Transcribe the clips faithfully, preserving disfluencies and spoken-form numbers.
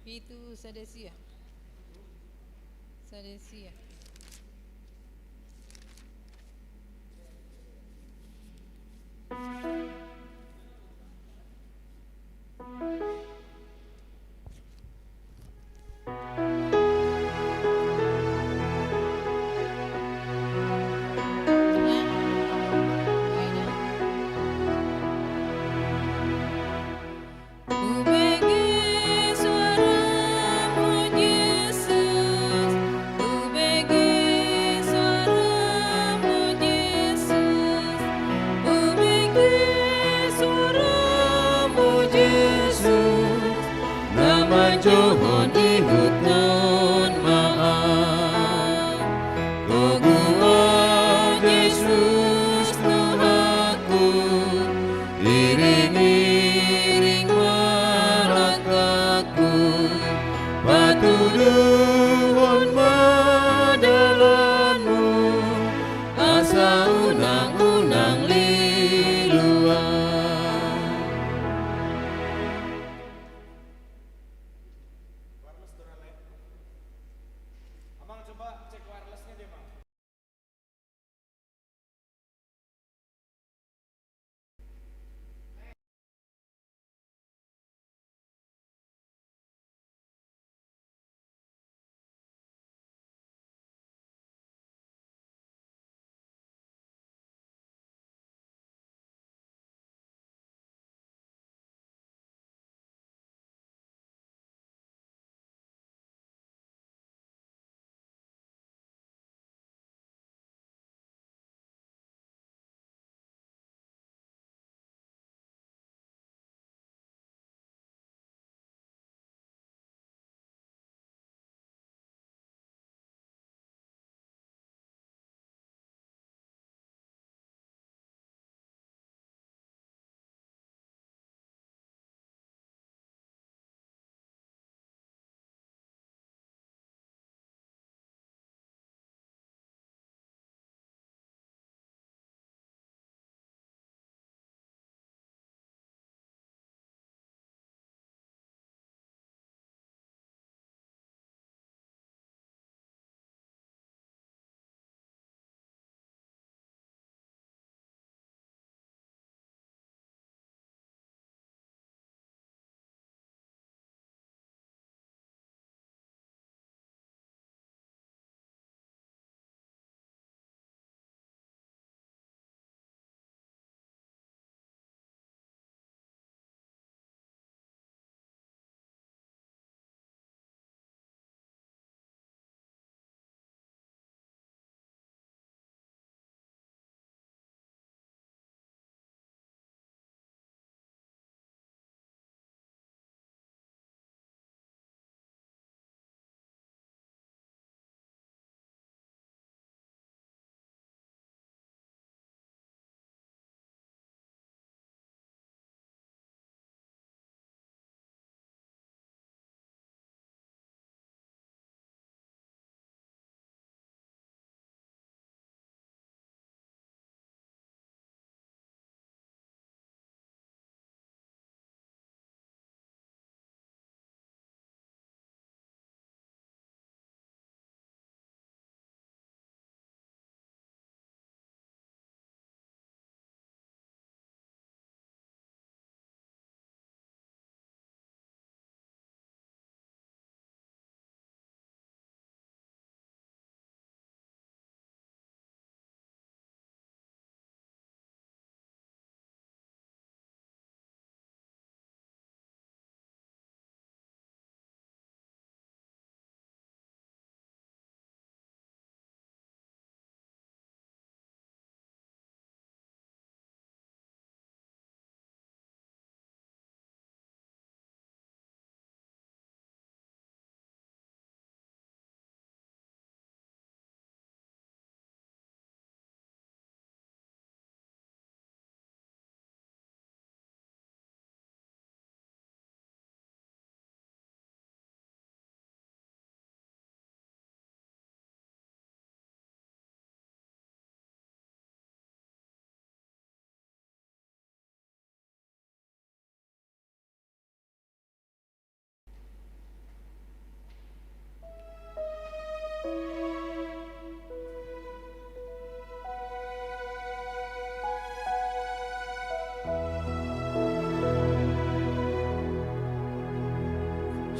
Pitu sada sia. Sada sia. Hubege suaramu, Jesus. Hubege suaramu, Jesus. Hubege suaramu, Jesus. Na manjouhon ihuthon ma au. Togu, Jesus Tuhanku, iring-iring ma langkangku, patuduhon ma dalanmu, asa unang-unang lilu au.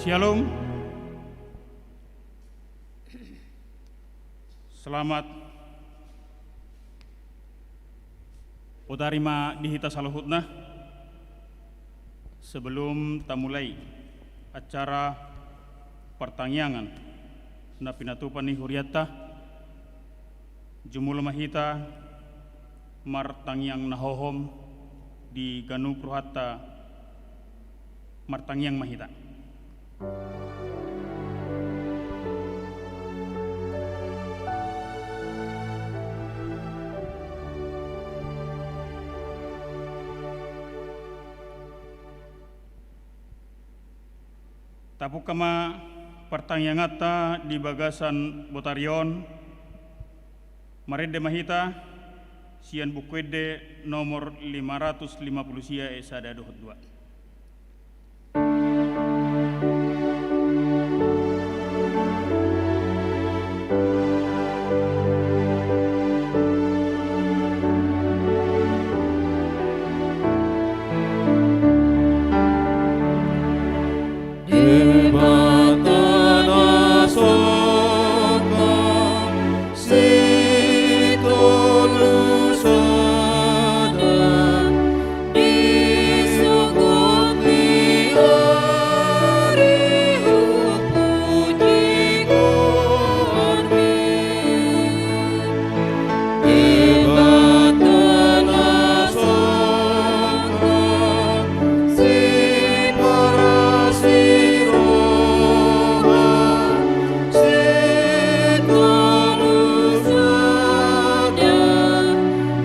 Syalom. Selamat botari ma di hita saluhutna. Sebelum tamulai acara partangiangan na pinatupa ni hurianta, jumolo ma hita martangiang na hohom di ganup rohanta. Martangiang ma hita. Tapungka ma partangianganta di bagasan botari on. Marende ma hita sian Buku Ende nomor lima ratus lima puluh sia, ayat sada dohot dua. Debata na songkap sitolu sada, di sogot ni ari hupuji goarMi. Debata na songkap, siparasi roha, sitolu sada,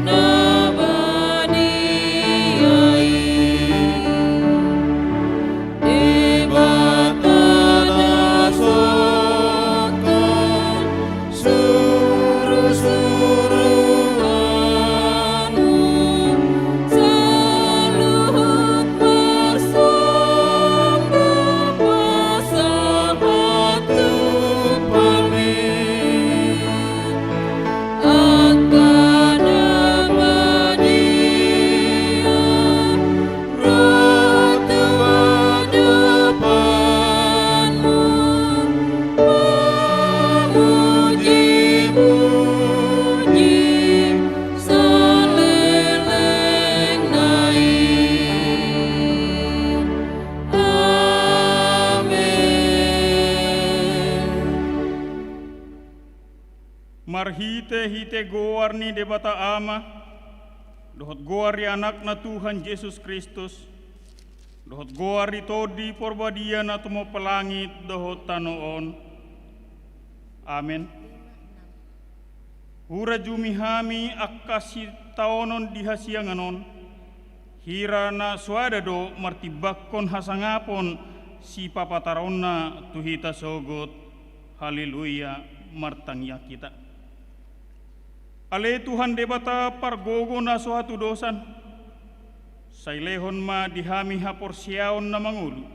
na badia i. Debata na songkap, surusuruanMu saluhut marsomba pasahat tu parmen angka na badia. Ro tu adopanMu, mamujimuji salelengna i. Amen. Marhitehite goar ni Debata Ama, dohot goar ni AnakNa Tuhan Jesus Kristus, dohot goar ni Tondi Parbadia na tumompa langit dohot tano on. Amen. Hurajumi hami angka sitaonon di hasiangan on, hira na soada do martimbangkon hasangapon sipapataronna tu hita sogot. Haleluya, martangiang hita. Ale Tuhan Debata pargogo na so hatudosan, sai lehon ma di hami haporseaon na mangolu,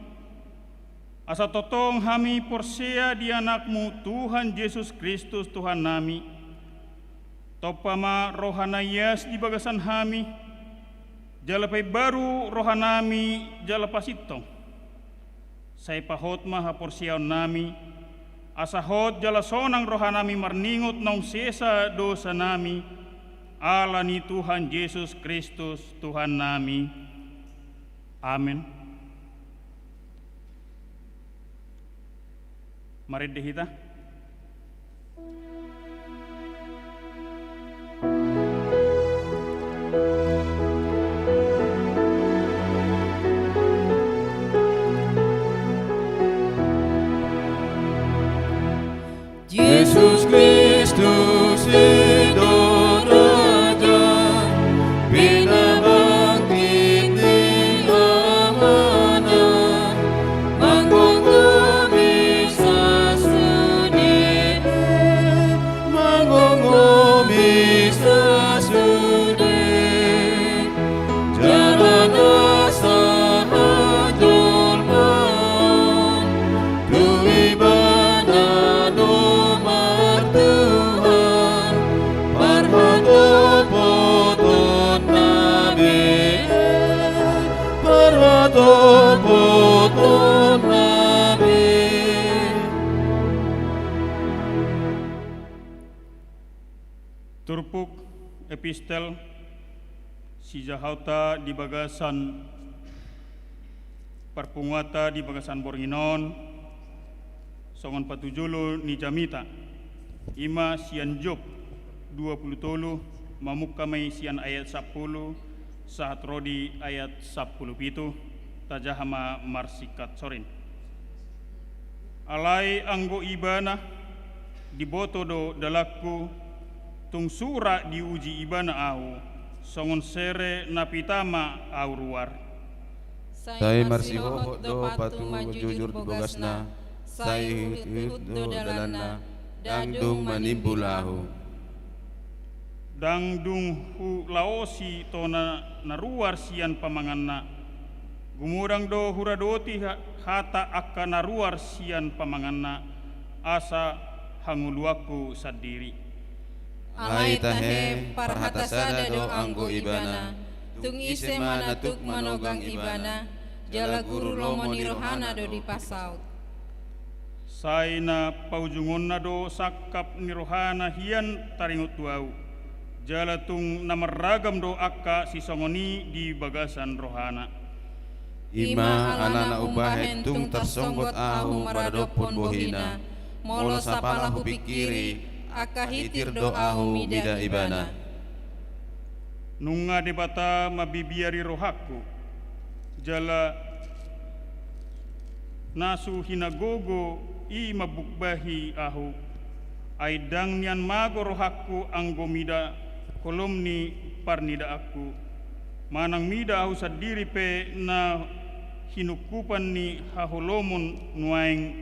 asa tongtong hami porsea di AnakMu Tuhan Jesus Kristus Tuhannami. Tompa ma roha na ias di bagasan hami, jala paimbaru rohanami jala pasintong. Sai pahot ma haporseaonnami, asa hot jala sonang rohanami marningot naung sesa dosanami, ala ni Tuhan Jesus Kristus Tuhannami. Amen. Marende hita. Jesus Kristus i do raja, pinabangkit ni Amana, manggomgomi sasude Epistel sijahaonta di bagasan parpunguanta di bagasan borngin on, songon patujolo ni jamita, i ma sian Job dua pulu tolu, mamungka ma i sian ayat sampulu sahat ro di ayat sampulu pitu. Tajaha ma marsingkat sorin. Alai anggo Ibana, diboto do dalanku, tung sura diuji Ibana ahu, songon sere na pita ma ahu ruar. Sai marsihohot do patu manjujur bogasna, sai huthut do dalanna, ndang dung manimbul ahu. Ndang dung hulaosi tona na ruar sian pamanganna. Gumodang do huradoti ha-, hata angka na ruar sian pamanganna, asa hangoluanku sandiri. Alai tahe, parhata sada do anggo Ibana, tung ise ma na tuk manogang Ibana, jala guru lomo ni rohana do dipasaut. Sai na paujungonna do sangkap ni rohana hian taringot tu ahu, jala tung na marragam do angka sisongon i di bagasan rohana. I ma alana umbahen tung tarsonggot ahu maradophon bohina, molo sapala hupingkiri, angka hitir do ahu mida Ibana. Nunga Debata mambibiari rohangku, jala na so hinagogo i mambukbahi ahu. Ai ndang nian mago rohangku anggo mida holom ni parnidaanku. Manang mida ahu sandiri pe na hinungkupan ni haholomon nuaeng,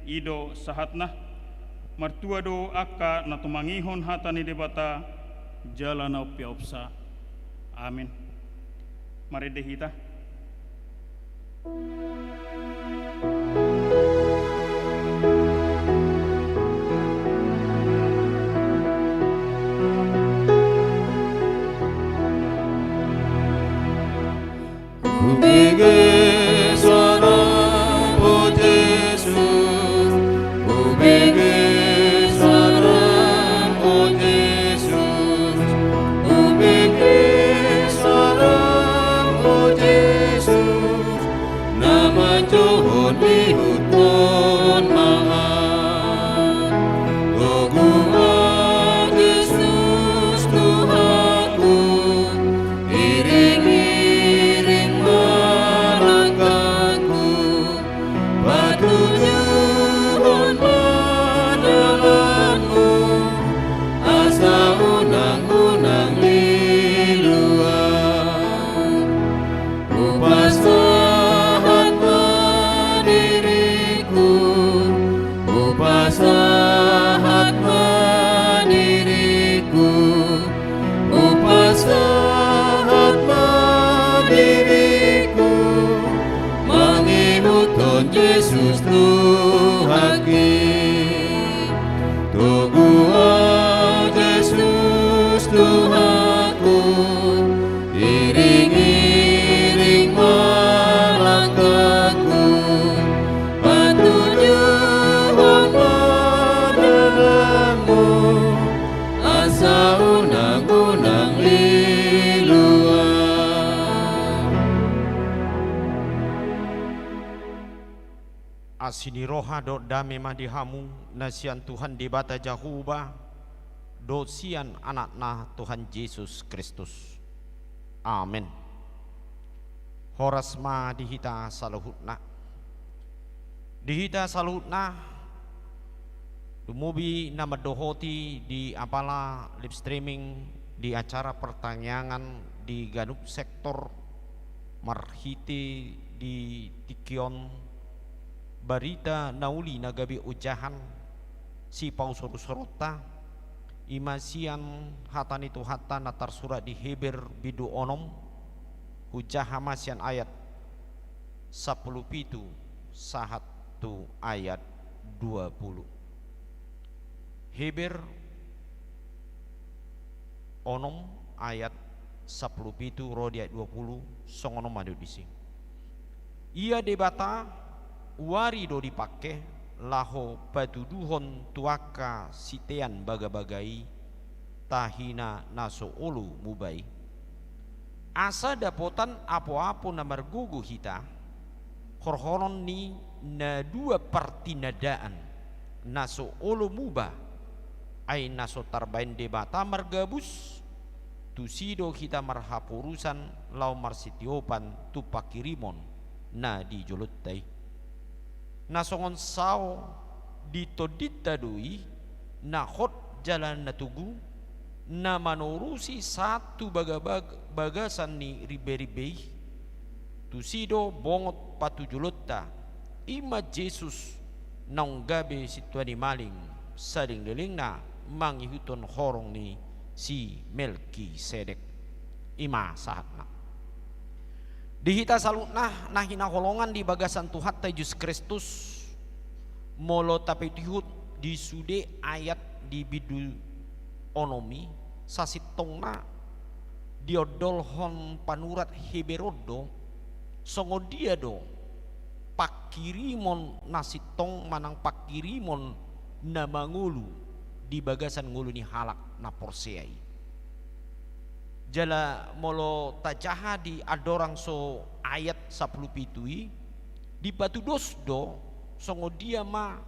i do sahatna. Martua do angka na tumangihon hata ni Debata, jala na umpeopsa. Amin. Marende hita. Hubege salam, o Jesus, hubege salam, o Jesus, hubege salam, o Jesus, na manjouhon ihuthon ma ahu. Togu ma Jesus Tuhanku, iring-iring ma langkahku, patuduhon ma dalanmu, asa unang, unang lilu ahu. Hupasahat ma diringku, hupasahat ma diringku, hupasahat ma diringku, mangihuthon Jesus Tuhanki. Togu ma Jesus Tuhanku, iring-iring ma langkahku, patuduhon ma dalanmu, asa unang, unang lilu ahu. Asi ni roha dohot dame ma di hamu, na sian Tuhan Debata Jahowa, dohot sian Anakna Tuhan Jesus Kristus. Amen. Horas ma di hita saluhutna. Di hita saluhutna, lumobi na mandohoti di apala live streaming di acara partangiangan di ganup sektor marhite di tingki on, barita na uli na gabe ojahan sipausor-usoronta, i ma sian hata ni Tuhanta na tarsurat di Heber bindu onom, hujaha ma sian ayat sampulu pitu sahat tu ayat dua pulu. Heber onom ayat sampulu pitu ro di ayat dua pulu, songon on ma didok disi. Ia Debata uari do dipangke laho patuduhon tu angka sitean bagabaga i, tahina na so olo muba i, asa dapotan apoapo na margogo hita, horhonon ni na dua partinandaan, na so olo muba, ai na so tarbaen Debata margabus, tusi do hita marhaporusan laho marsitiopan tu panghirimon na di jolonta i. Na songon sao di tondinta do i, na hot jala na togu, na manorusi sahat tu bagabag-, bagasan ni rimberimbe i. Tusi do bongot patujolonta, i ma Jesus naung gabe sintua ni malim, saleleng-lelengna mangihuthon horong ni si Melkisedek. I ma sahatna. Di hita saluhutna na hinaholongan di bagasan Tuhanta Jesus Kristus, molo tapaihutihut di sude ayat di bindu onom i, sasintongna diondolhon panurat Heber on do, songon dia do panghirimon na sintong manang panghirimon na mangolu di bagasan ngolu ni halak na porsea i. Jala molo tajaha di andorang so ayat sampulu pitu i, dipatudos do songon dia ma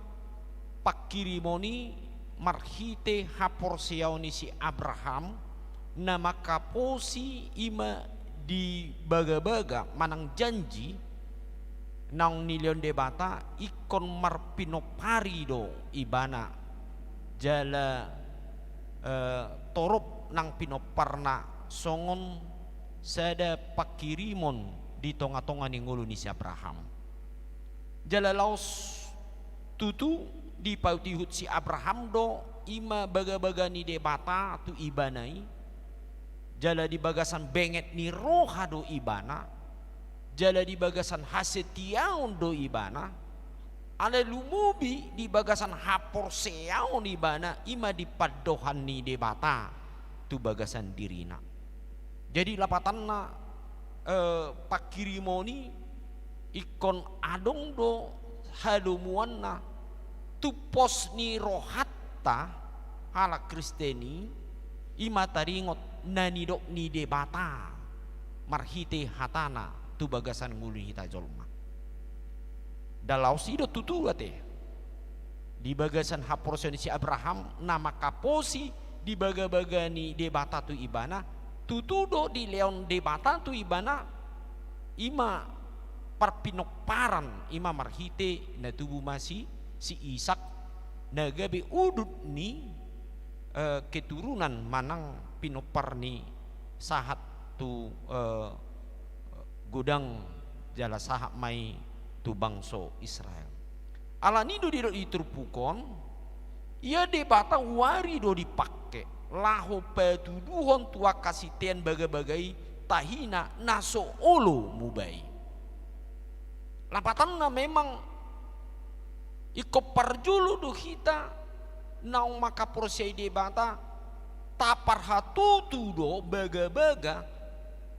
panghirimon i marhite haporseaon ni si Abraham, na mangkaposi i ma di bagabaga manang janji naung nilehon Debata, ingkon marpinompari do ibana, jala, eh, torop nang pinomparna songon sada panghirimon di tongatonga ni ngolu ni si Abraham. Jala laos tutu dipaihutihut si Abraham do i ma bagabaga ni Debata tu ibana i, jala di bagasan benget ni roha do ibana, jala di bagasan hasetiaon do ibana, alai lumobi di bagasan haporseaon ibana i ma di pandohan ni Debata tu bagasan dirina. Jadi lapatanna, eh, panghirimon i ingkon adong do halomoanna tu pos ni rohanta halak Kristen i, i ma taringot na nidok ni Debata marhite hatana tu bagasan ngolu ni hita jolma. Ndang laos i do tutu ate. Di bagasan haporseaon ni si Abraham na mangkaposi di bagabaga ni Debata tu ibana, tutu do dilehon Debata tu ibana, i ma parpinomparan, i ma marhite na tubu ma si, si Ishak, na gabe udut ni, eh, keturunan manang pinompar ni sahat tu, eh, godang jala sahat ma i tu bangso Israel. Alani do didok di turpuk on, ia Debata uari do dipangke laho patuduhon tu angka sitean bagabaga i tahina na so olo muba i. Lapatanna memang ingkon parjolo do hita naung mangkaporseai Debata, taparhatutu do bagabaga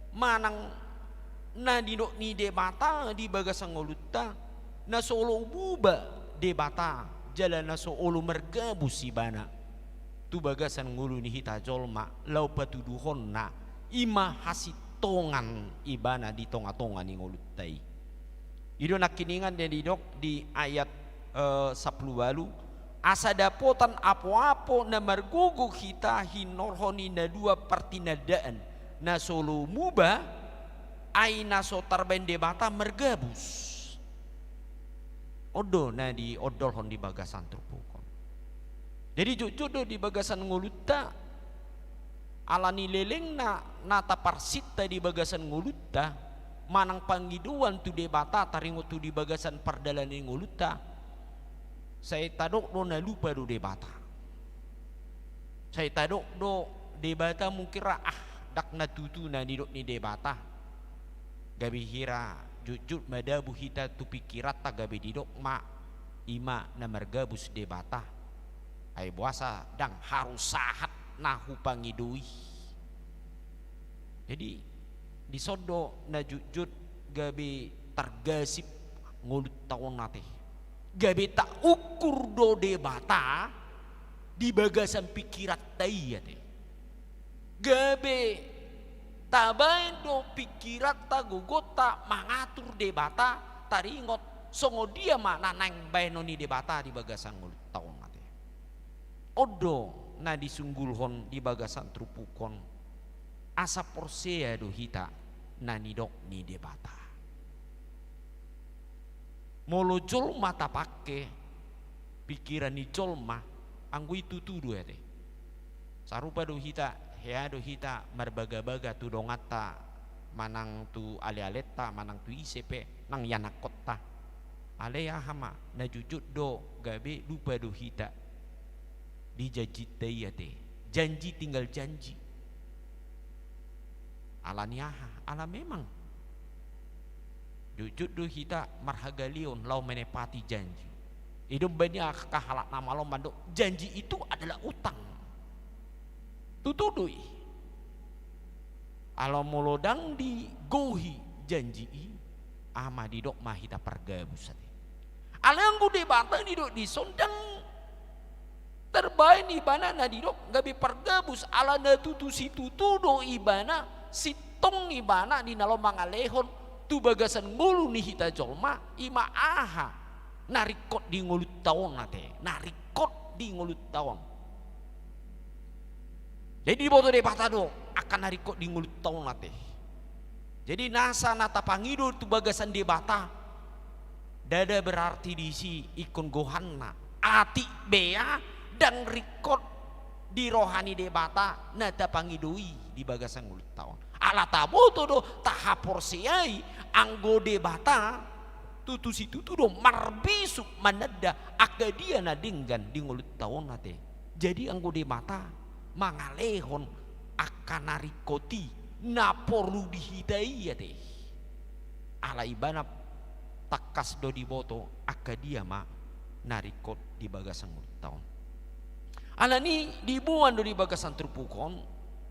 manang na nidok ni Debata di bagasan ngolunta, na so olo muba Debata, jala na so olo margabus ibana tu bagasan ngolu ni hita jolma, laho patuduhonna i ma hasintongan ibana di tongatonga ni ngolunta i. I do nangkiningan na didok di ayat, eh, sampulu ualu, asa dapotan apoapo na margogo hita hinorhon ni na dua partinandaan, na so olo muba, ai na so tarbaen Debata margabus. On do na diondolhon di bagasan turpuk on. Jadi jotjot do di bagasan ngolunta, alani lelengna na taparsinta di bagasan ngolunta, manang pangidoan tu Debata taringot tu di bagasan pardalanan ni ngolunta, sai tadok do na lupa do Debata. Sai tadok do Debata mungkin ra, ah, ndang na tutu na nidok ni Debata. Gabe hira jotjot madabu hita tu pingkiranta gabe didok ma, i ma na margabus Debata. Ai boasa ndang harus sahat na hupangido i. Jadi, dison do na jotjot gabe targasip ngolunta on ate. Gabe taukur do Debata di bagasan pingkiranta i ate. Gabe tabaen do pingkiranta, gogonta mangatur Debata, taringot songon dia ma na naeng baenon ni Debata di bagasan ngolunta on ate. On do na disunggulhon di bagasan turpuk on, asa porsea do hita na nidok ni Debata. Molo jolma tapangke, pingkiran ni jolma, anggo i tutu do ate. Sarupa do hita, hea do hita marbagabaga tu donganta, manang tu alealenta, manang tu ise pe nang ianakkonta. Alai aha ma, na jotjot do gabe lupa do hita di janjinta i ate. Janji tinggal janji. Ala ni aha? Ala memang jotjot do hita marhagaleon laho menepati janji. I do umbahen i angka halak na malo mandok, janji itu adalah utang. Tutu do i. Ala molo ndang digohi janji i, aha ma, didok ma hita pargabus ate. Alai anggo Debata didok dison ndang tarbaen ibana na didok gabe pargabus, ala na tutu situtu do ibana, sintong ibana di na laho mangalehon tu bagasan ngolu ni hita jolma, i ma aha na ringkot di ngolunta on ate, na ringkot di ngolunta on. Jadi diboto Debata do angka na ringkot di ngolunta on ate. Jadi nasa na tapangido tu bagasan Debata, ndada berarti disi ingkon gohanna. Atik bea ndang ringkot di roha ni Debata na tapangido i di bagasan ngolunta on. Ala taboto do, tahaporseai anggo Debata tutu situtu do marbisuk mananda angka dia na denggan di ngolunta on ate. Jadi anggo Debata mangalehon angka na ringkot i, na porlu di hita i ate. Ala ibana tangkas do diboto angka dia ma na ringkot di bagasan ngolunta on. Alani i diboan do di bagasan turpuk on,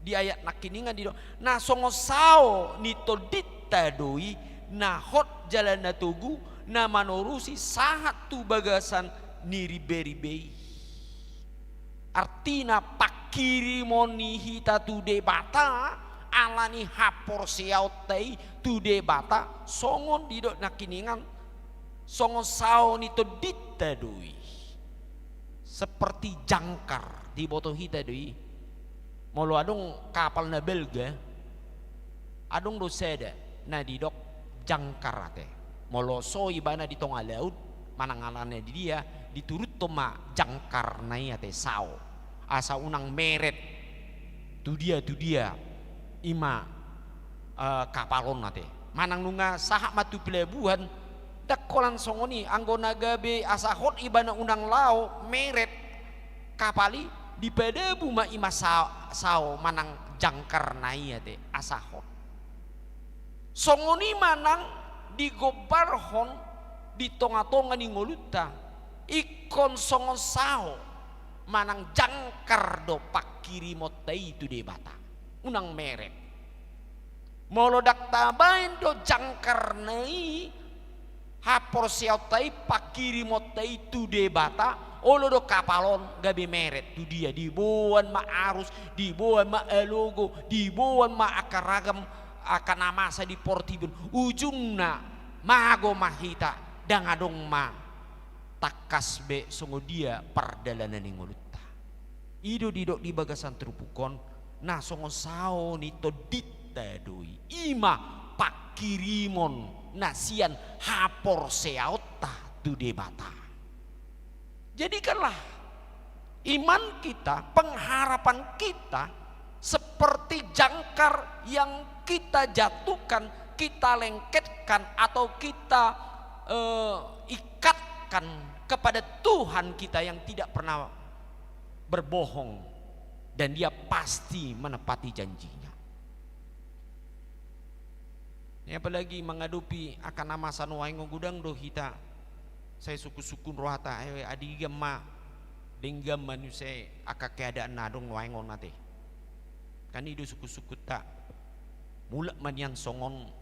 di ayat nangkiningan didok, na songon sao ni tondinta do i na hot jala na togu, na manorusi sahat tu bagasan ni rimberimbei. Artina pangkirimon ni hita tu Debata, ala ni haporseaonta i tu Debata, songon didok nangkiningan, songon sao ni tondinta do i. Seperti jangkar, diboto hita do i. Molo adong kapal na balga, adong do sada na didok jangkar ate. Molo so ibana di tonga laut, manang alana di dia, dituruthon ma jangkarna i ate, sao. Asa unang meret tu dia, tu dia, i ma, eh, kapal on ate. Manang nunga sahat ma tu pelabuhan, ndang holan songon i, anggo na gabe asa hot ibana unang laho meret kapal i, dipadabu ma i ma sa-, sao manang jangkarna i ate, asa hot. Songon i ma nang digombarhon di tongatonga ni ngolunta, ingkon songon sao manang jangkar do pangkirimonta i tu Debata, unang meret. Molo ndang tabaen do jangkarna i, haporseaonta i, pangkirimonta i tu Debata, olo do kapal on gabe meret tu dia, diboan ma arus, diboan ma alogo, diboan ma angka ragam angka na masa di portibi on. Ujungna, mago ma hita, ndang adong ma tangkas be songon dia pardalanan ni ngolunta. I do didok di bagasan turpuk on, na songon sao ni tondinta do i, i ma pangkirimon na sian haporseaonta tu Debata. Jadikanlah iman kita, pengharapan kita seperti jangkar yang kita jatuhkan, kita lengketkan, atau kita, eh, ikatkan kepada Tuhan kita yang tidak pernah berbohong, dan Dia pasti menepati janji-Nya. Ini apalagi mangadopi angka na masa nuaeng on, godang do hita sai sungkunsungkun rohanta, eh, adigan ma, denggan ma nian sai angka keadaan na adong nuaeng on ate. Kan i do sungkunsungkunta. Mulak ma nian songon,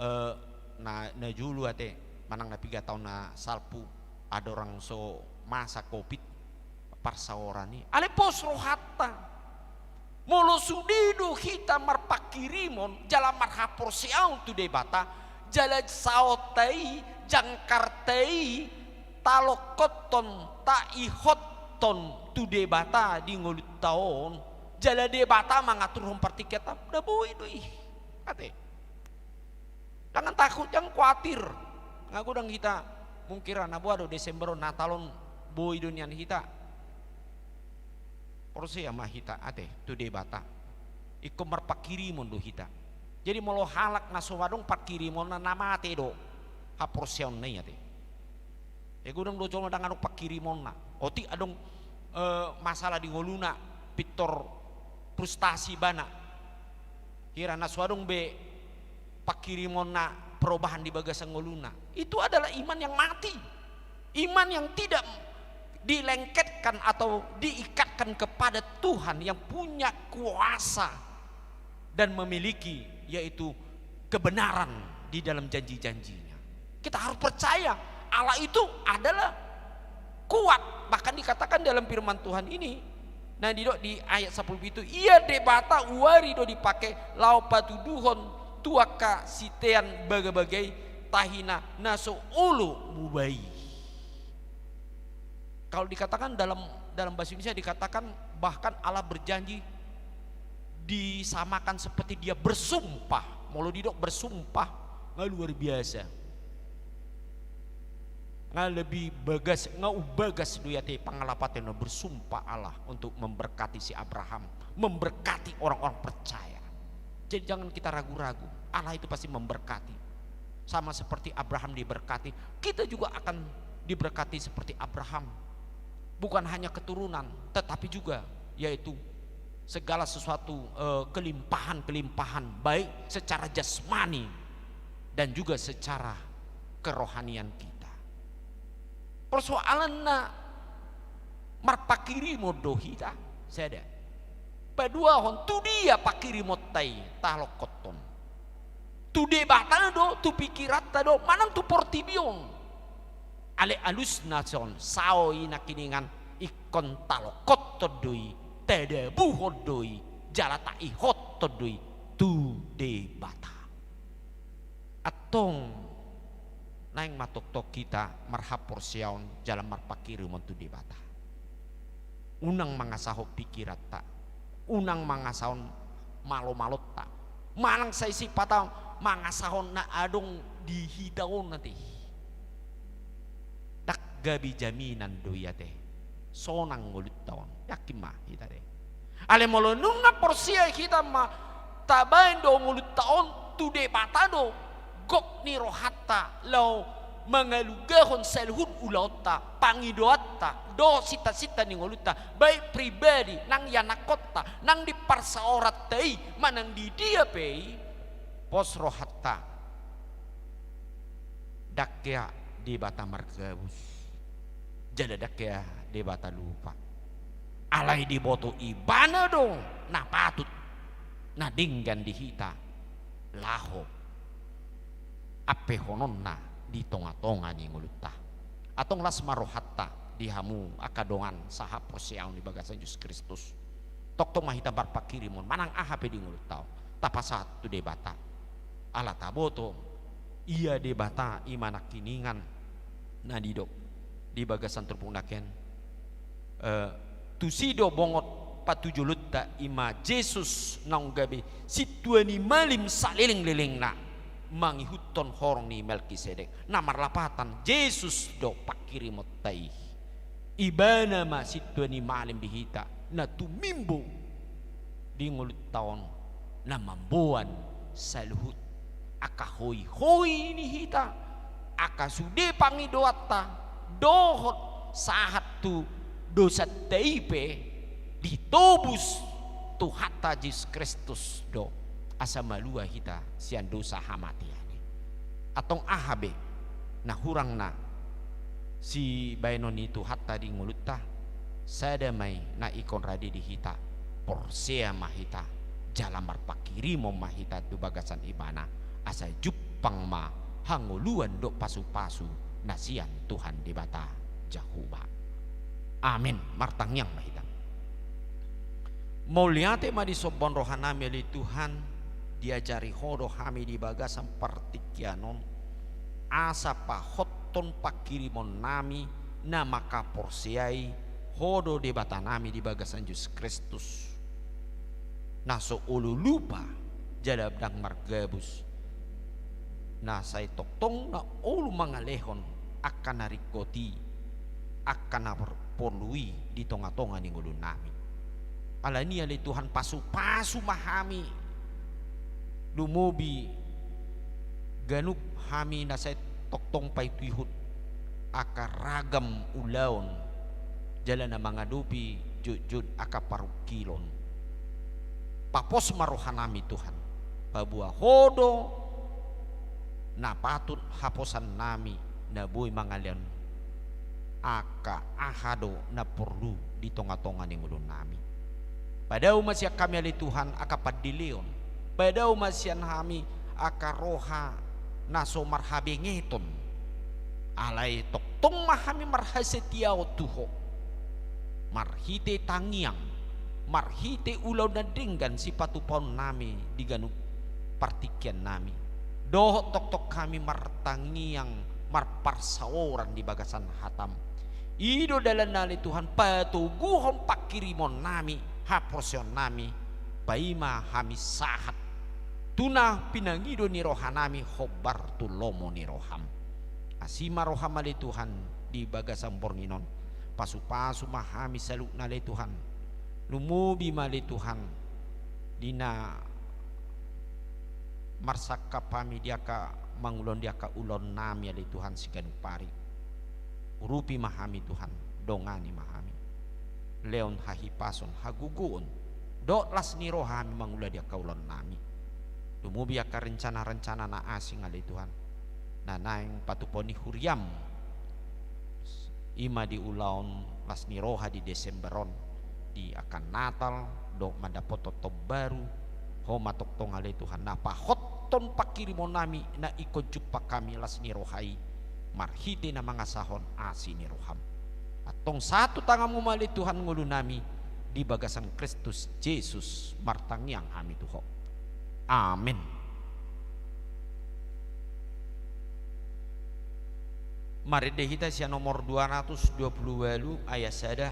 eh, na, na jolo ate, manang na piga taon na salpu, andorang so masa covid, parsaoran i. Alai pos rohanta. Molo sude do hita marpanghirimon jala marhaporseaon tu Debata, jala saonta i, jangkarta i, talongkothon, taihothon tu Debata di ngolunta on, jala Debata mangaturhon partingkianta, na boi do i. Ate. Jangan takut, jangan khawatir. Nga godang hita mungkiran, na boha do Desember on, Natal on, boi do nian hita. Porsea ma hita ate tu Debata. Ingkon marpanghirimon do hita. Jadi molo halak na so adong panghirimonna, na mate do haporseaonna i ate. E, godang do jolma ndang adong panghirimonna. Otik adong, eh, masalah di ngoluna, pintor frustasi ibana. Hira na so adong be panghirimonna, perubahan di bagasan ngoluna. Itu adalah iman yang mati. Iman yang tidak dilengketkan atau diikatkan kepada Tuhan yang punya kuasa dan memiliki, yaitu kebenaran di dalam janji-janjinya. Kita harus percaya Allah itu adalah kuat. Bahkan dikatakan dalam firman Tuhan ini, na didok di ayat sampulu pitu, Ia Debata uari do dipake laho patuduhon tu angka sitean bagabaga i tahina na so olo muba i. Kalau dikatakan dalam, dalam bahasa Indonesia dikatakan bahkan Allah berjanji disamakan seperti dia bersumpah. Molo didok bersumpah, nga luar biasa. Nga lebih bagas, nga umbagas do i ate pangalapatan na bersumpah Allah untuk memberkati si Abraham, memberkati orang-orang percaya. Jadi jangan kita ragu-ragu, Allah itu pasti memberkati. Sama seperti Abraham diberkati, kita juga akan diberkati seperti Abraham. Bukan hanya keturunan, tetapi juga yaitu segala sesuatu, eh, kelimpahan-kelimpahan, baik secara jasmani dan juga secara kerohanian kita. Persoalanna, marpanghirimon do hita, sada. Paduahon, tu dia panghirimonta i talongkothon? Tu Debata do, tu pikiranta do, manang tu portibi on? Alai alusna son, saonari nangkiningan, ingkon talongkothon do i, tadabuhon do i, jala taihothon do i tu Debata. Antong naeng ma tongtong hita marhaporseaon jala marpanghirimon tu Debata. Unang mangasahon pikiranta, unang mangasahon malomalonta, manang sai sipata mangasahon na adong di hita on ate. Ndang gabe jaminan do i ate sonang ngolunta on. Yakin ma hita ate. Alai molo nunga porsea hita ma, tabaen do ngolunta on tu Debata do gok ni rohanta laho mangalugahon saluhut ulaonta, pangidoanta dohot sintasinta ni ngolunta, baik pribadi, nang ianakkonta, nang di parsaoranta i, manang di dia pe i, pos rohanta, ndang hea Debata margabus, jala ndang hea Debata lupa. Alai diboto Ibana do na patut, na denggan di hita laho ampehononna di tongatonga ni ngolunta. Antong las ma rohanta di hamu angka dongan sahaporseaon di bagasan Jesus Kristus. Tongtong ma hita marpanghirimon manang aha pe di ngolunta on, tapasahat tu Debata. Ala taboto, Ia Debata i ma nangkiningan na nidok di bagasan turpuk nangkin, eh, tusi do bongot patujolonta, i ma Jesus naung gabe sintua ni malim salelenglelengna, mangihuthon horong ni Melkisedek. Na marlapatan, Jesus do panghirimonta i. Ibana ma sintua ni malim di hita, na tumimbo di ngolunta on, na mamboan saluhut angka hoihoi ni hita, angka sude pangidoanta, dohot sahat tu dosanta i pe ditobus Tuhanta Jesus Kristus do, asa malua hita sian dosa hamatean i. Antong aha be na hurang na sibaenon ni Tuhanta di ngolunta, sada ma i na ingkon rade di hita, porsea ma hita, jala marpanghirimon ma hita tu bagasan Ibana, asa jumpang ma hangoluan dohot pasupasu na sian Tuhan Debata Jahowa. Amen. Martangiang ma hita. Mauliate ma disomba rohanami ale Tuhan, diajari Ho do hami di bagasan partingkian on, asa pahothon panghirimonnami na mangkaporseai Ho do Debatanami di bagasan Jesus Kristus, na so olo lupa jala ndang margabus, na sai tongtong na olo mangalehon angka na ringkot i, angka na por-, porlu i di tongatonga ni ngolunami. Alani i ale Tuhan, pasupasu ma hami, lumobi ganup hami na sai tongtong paihutihut angka ragam ulaon jala na mangadopi jotjot angka parungkilon. Papos ma rohanami Tuhan, paboa Ho do na patut haposannami na boi mangalehon angka aha do na porlu di tongatonga ni ngolunami. Padao ma sian hami ale Tuhan angka pandeleon, padao ma sian hami angka roha na so marhabengeton. Alai tongtong ma hami marhasetiaon tu Ho, marhite tangiang, marhite ulaon na denggan sipatupaonnami di ganup partingkiannami, dohot tongtong hami martangiang, marparsaoran di bagasan hataM. I do dalanna ale Tuhan patoguhon panghirimonnami, haporseaonnami, paima hami sahat tu na pinangido ni rohanami hombar tu lomo ni rohaM. Asi ma rohaM ale Tuhan di bagasan borngin on. Pasupasu ma hami saluhutna ale Tuhan. Lumobi ma ale Tuhan di na marsangkap hami di angka mangulahon di angka ulaonnami ale Tuhan siganup ari. Urupi ma hami Tuhan, dongani ma hami. Lehon hahipason, hagogoon dohot las ni roha hami mangula di angka ulaonnami. Lumobi angka rencana-rencana na asing ale Tuhan, na naeng patupaon ni huriaM, i ma di ulaon las ni roha di Desember on, di angka Natal dohot mandapothon taon baru. Ho ma tongtong ale Tuhan na pahothon panghirimonnami na ingkon jumpang hami las ni roha i, marhite na mangasahon asi ni rohaM. Antong sahat tu tanganMu ma ale Tuhan ngolunami, di bagasan Kristus Jesus martangiang hami tu Ho. Amen. Marende hita sian nomor dua ratus dua puluh walu ayat sada,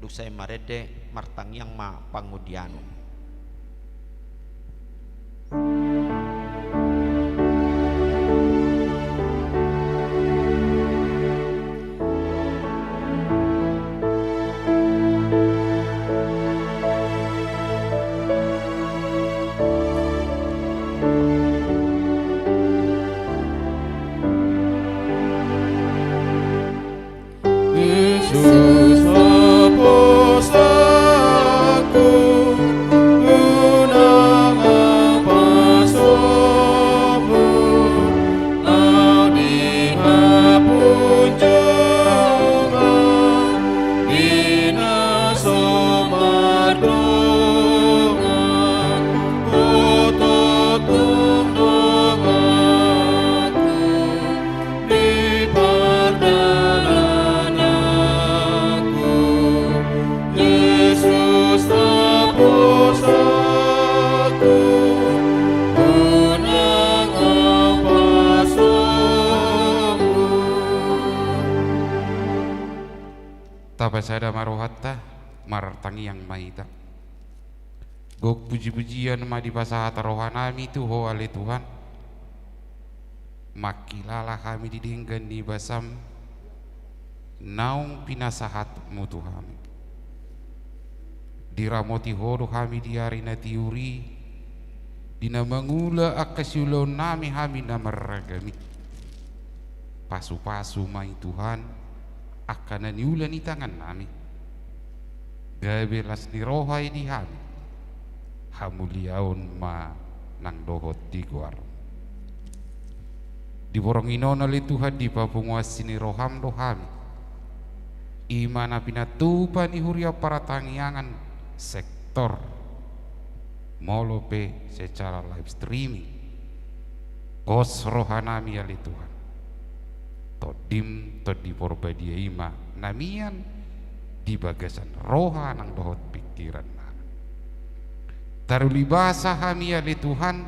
dung sae marende, martangiang ma pangundianon. Jesus, haposanku, unang au pasombun, au di hapunjungan, di na so mardongan, Ho tongtong donganku. Di pardalananku, Jesus haposanku, unang au pasombun. Tapasada ma rohanta, martangiang ma hita. Gok pujipujian ma dipasahat rohanami tu Ho ale Tuhan. Mangkilala hami di denggan ni basaM, naung pinasahatMu tu hami. Diramoti Ho do hami di ari na tiur i, di na mangula angka siulaonnami hami na marragam i. Pasupasu ma i Tuhan, angka na niula ni tangannami. Gabe las ni roha i di hami. Hamuliaon ma nang dohot di goarMu. Di borngin on ale Tuhan, dipapungu asi ni rohaM do hami. I ma na pinatupa ni huria partangiangan sektor, molo pe secara live streaming. Pos rohanami ale Tuhan. TondiM, Tondi Porbadia i ma na mian di bagasan roha nang dohot pingkiran nami. Tarulibasa hami ale Tuhan,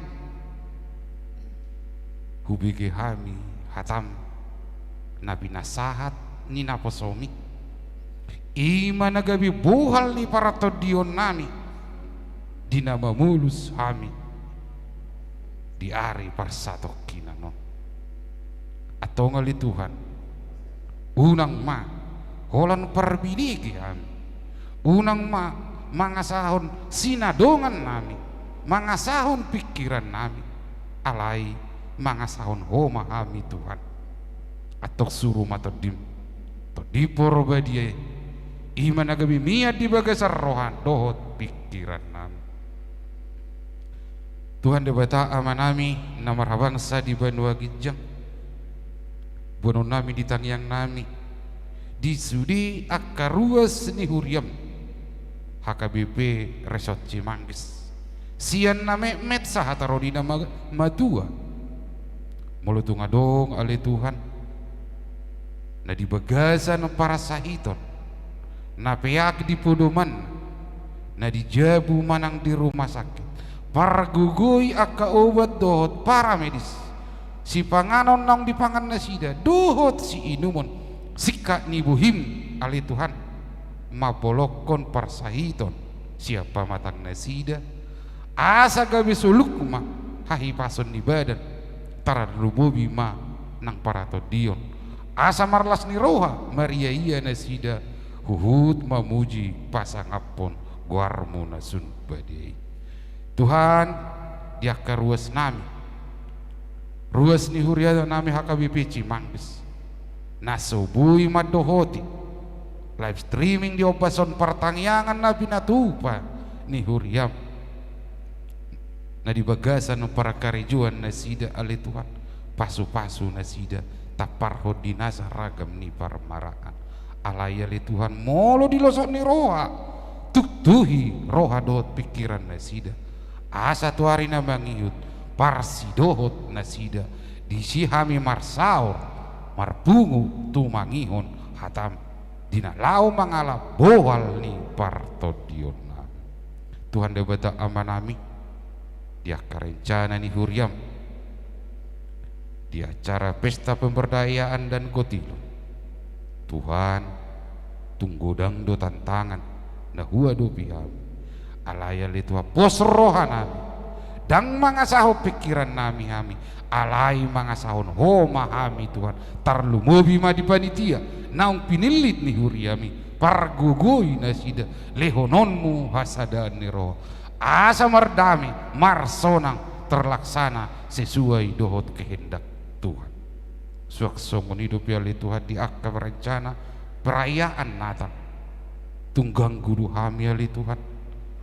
hubege hami hatam na pinasahat ni naposomi, i ma na gabe bohal ni partondionnami di na mamolus hami di ari parsatongkinan on. Antong ale Tuhan, unang ma holan parbinege hami, unang ma mangasahon sinadongannami, mangasahon pingkirannami, alai mangasahon Ho ma hami Tuhan. Antong suru ma Tondim, Tondi Porbadia i, i ma na gabe mian di bagasan roha dohot pingkirannami. Tuhan Debata Amanami na marhabangsa di banua ginjang, boanonnami di tangiangnami di sude angka ruas ni huriam, H K B P Resort Cimanggis, sian na metmet sahat ro di na ma-, matua. Molo tung adong ale Tuhan, na di bagasan parsahiton, na peak di podoman, na di jabu manang di rumah sakit, pargogoi angka obat dohot paramedis, sipanganon naung dipangan nasida dohot siinumon, singkat ni bohim ale Tuhan, mambolongkon parsahiton sian pamatangnasida, asa gabe soluk ma hahipason ni badan, tarlumobi ma nang partondion, asa marlas ni roha mariaia nasida huhut mamuji pasangaphon goarmu na sun badia i. Tuhan, di angka ruasnami, ruas ni hurianami H K B P Cimanggis, na so boi mandohoti live streaming di ombas on partangiangan na pinatupa ni huriam, na di bagasan parkarejoan nasida ale Tuhan, pasupasu nasida, tamparhon di nasa ragam ni parmaraan. Alai ale Tuhan, molo di losok ni roha, tuktuhi roha dohot pingkiran nasida, asa tu ari na mangihut parsidohot nasida, disi hami marsaor, marpungu tumangihon hatam, di na laho mangalap bohal ni partondionnami. Tuhan Debata Amanami, di angka rencana ni huriam, di acara pesta pemberdayaan dan kotilon, Tuhan, tung godang do tantangan na huadopi hami. Alai ale Tuhan, pos rohanami, ndang mangasahon pingkirannami hami, alai mangasahon Ho ma hami Tuhan, tarlumobi ma di panitia naung pinillit ni huriami, pargogoi nasida, lehononmu hasadaan ni roha, asa mardame, marsonang, terlaksana sesuai dohot kehendak Tuhan. Suang songon i dope ale Tuhan di angka rencana perayaan Natal. Tung ganggu do hami ale Tuhan.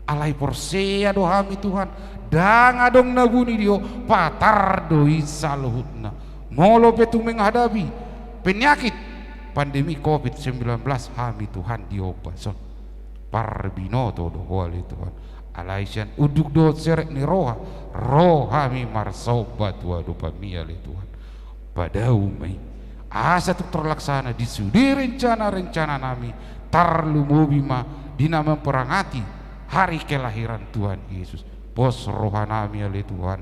Alai porsea do hami Tuhan. Ndang adong na buni di Ho, patar do i saluhutna. Molo pe tung menghadapi penyakit pandemi covid sembilan belas hami Tuhan di ombas on, parbinoto do Ho ale Tuhan. Alai sian unduk dohot serep ni roha, ro hami marsomba tu adopanmi ale Tuhan. Padao ma i, asa tung terlaksana di sude rencana-rencananami, tarlumobi ma di na memperingati hari kelahiran Tuhan Yesus. Pos rohanami ale Tuhan,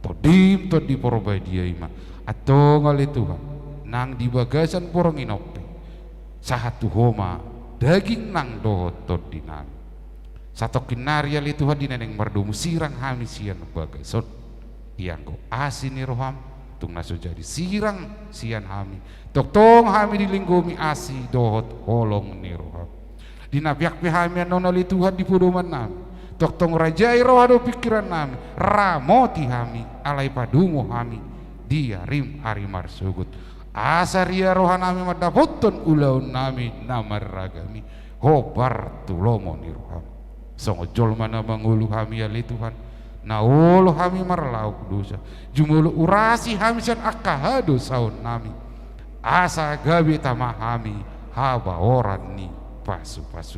Tondim Tondi Porbadia i ma. Antong ale Tuhan, nang di bagasan borngin on pe, sahat tu Ho ma daging nang dohot tondinami. Satongkin nari ale Tuhan, di na naeng mardomu sirang hami sian bagas on, ianggo asi ni roham, tung na so jadi sirang sian hami, tongtong hami dilinggomi asi dohot holong ni roham. Di na peak pe hami annon ale Tuhan di podomannami, tongtong rajai roha dohot pingkirannami, ramoti hami, alai padumo hami di arim ari marsogot. Asa ria rohanami mandapothon ulaonnami na marragam i, hombar tu lomo ni roham. Songon jolma na mangolu hami ale Tuhan, na olo hami marlaok dosa, jumolo urasi hami sian angka hadosaonnami, asa gabe tama hami habaoran ni pasupasu.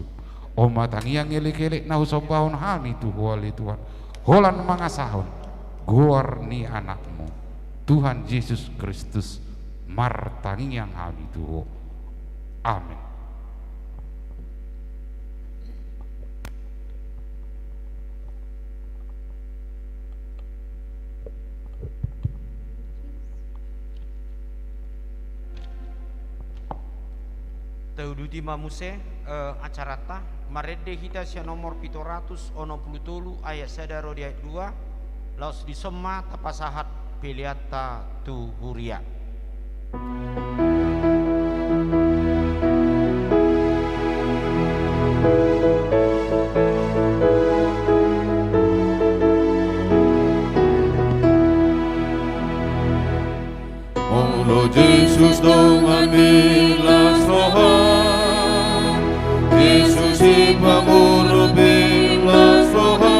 On ma tangiang elekelek na husombahon hami tu Ho ale Tuhan, holan mangasahon goar ni Anakmu, Tuhan Jesus Kristus, martangiang hami tu Ho. Amen. Tauduti ma muse, eh, acaranta, marende hita sian nomor pitu ratus onom pulu tolu ayat sada ro di ayat dua, laos dison ma tapasahat peleanta tu huria. Olo Jesus dongan ni las roha, Jesus i pangurupi las roha,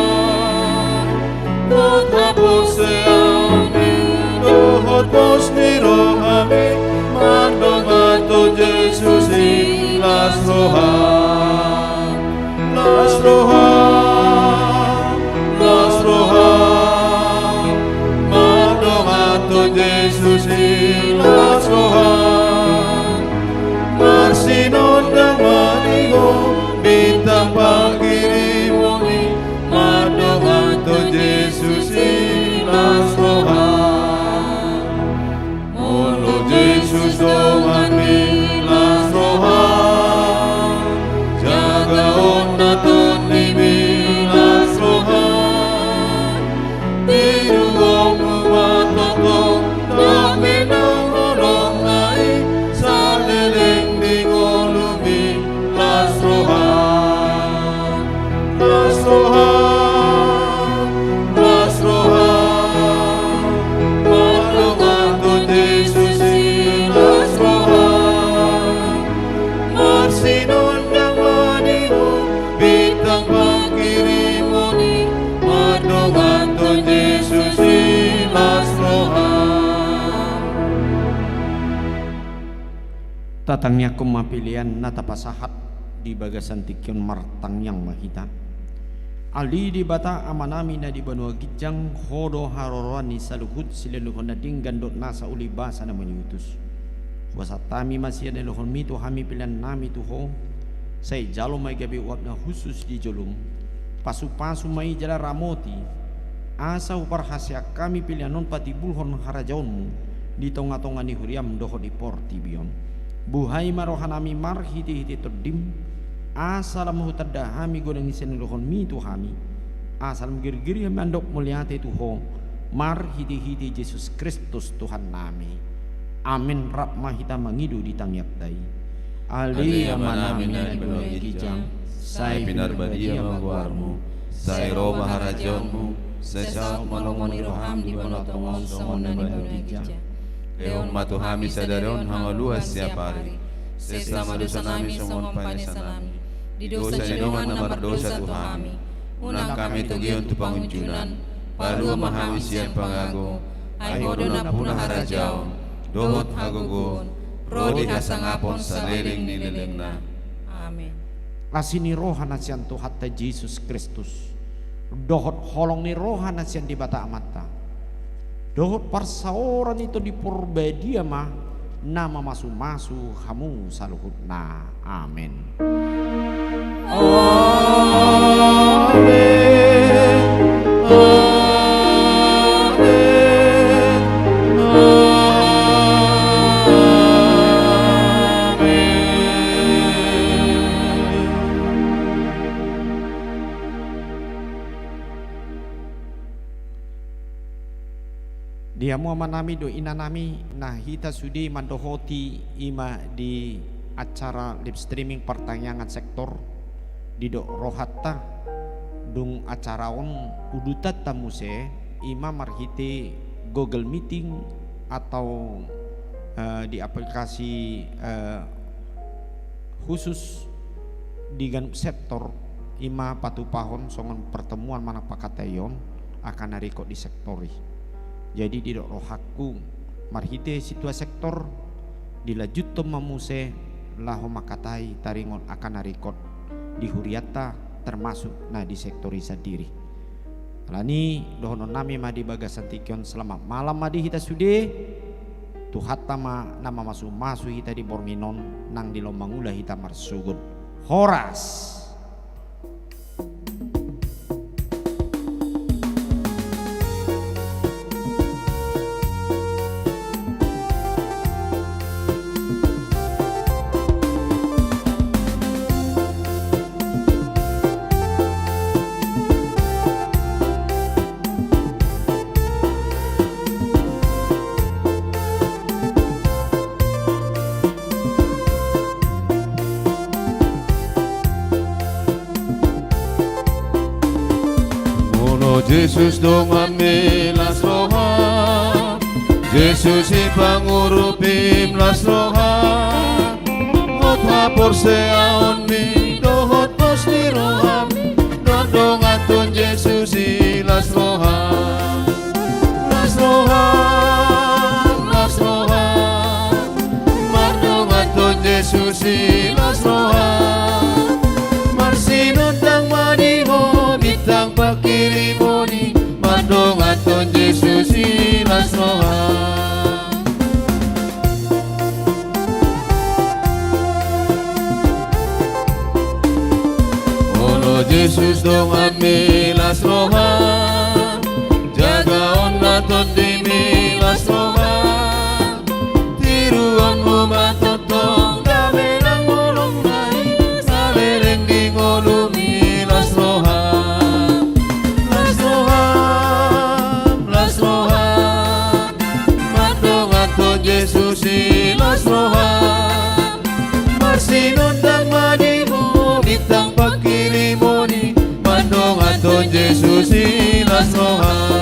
dohot haporseaon ni dohot pos ni rohami, mandonganhon Jesus i las roha. Las roha, las roha, mandonganhon Jesus i las roha. Marsinondang ma di ho bintang pangkirimon i, mandonganhon Jesus i las roha. Olo Jesus dongan ni las roha, jagaon na tondi las roha. Tiruonmu ma tongtong dame na holong na i saleleng di ngolumi las roha. Las roha, las roha, mandonganhon Jesus i las roha. Marsinondang ma di ho bintang pangkirimon i, mandonganhon Jesus i las roha. Tatangiangkon ma pelean na tapasahat di bagasan tingki on. Martangiang ma hita. Ale Debata Amanami na di banua ginjang, Ho do haroroan ni saluhut silehonlehon na denggan dohot nasa uli basa na maniutus. Hupasahat hami ma sian lehonmi tu hami peleannami tu Ho, sai jalo ma i gabe uap na hushus di jolom. Pasupasu ma i jala ramoti, asa huparhaseang hami pelean on patimbulhon harajaonmu di tongatonga ni huriam dohot di portibi on. Buhai ma rohanami marhitehite Tondim, asa lam hutanda hami godang ni silehonlehonmi tu hami, asa lam girgir hami mandok mauliate tu Ho, marhitehite Jesus Kristus Tuhannami. Amen. Rap ma hita mangido di tangiangta i. Ale Amanami na di banua ginjang, sai pinarbadia ma goarmu, sai ro ma harajaonmu, sai saut ma lomo ni roham di banua tonga on songon na di banua ginjang. Lehon ma tu hami sadari on hangoluan siapari. Sesa ma dosanami songon panesanami di dosa ni dongan na mardosa tu hami. Unang hami togihon tu pangunjunan, palua ma hami sian pangago, ai Ho do nampuna harajaon, dohot hagogoon, ro di hasangapon saleleng ni lelengna. Amen. Asi ni roha na sian Tuhanta Jesus Kristus, dohot holong ni roha na sian Debata Amanta, dohot parsaoran ni Tondi Parbadia ma na mamasumasu hamu saluhutna. Amen. Amen. Amen. Amen. Di hamu amanami dohot inanami, na hita sude mandohoti i ma di acara live streaming partangiangan sektor, didok rohanta, dung acara on udutanta muse, i ma marhite Google Meeting atau, eh, di aplikasi, eh, khusus di ganup sektor, i ma patupahon songon pertemuan manang pangkataion angka na ringkot di sektor i. Jadi didok rohangku, marhite sintua sektor, dilanjuthon ma muse laho mangkatai taringot angka na ringkot di hurianta, termasuk na di sektor i sandiri. Alani i, dohononnami ma di bagasan tingki on, selamat malam ma di hita sude. Tuhanta ma na mamasumasu hita di borngin on, nang di lomo mangula hita marsogot. Horas. Jesus donganmi las roham, Jesus sipangurupim las roham, hot haporseaonmi dohot pos ni roham, mardonganhon Jesus i las roham. Las roham, las roham, mardonganhon Jesus i las roham. Marsinondang ma di ho bintang pangkirimon i, mardonganhon Jesus i las roham. Olo Jesus donganmi las roham, jagaon ma tondimi las roham, tiruonmu ma tongtong dame nang holong na i, saleleng di ngolumi las roham. Las roham, las roham, mardonganhon Jesus i las roham. Marsinondang ma di ho bintang pangkirimon i, mardonganhon Jesus i las roham.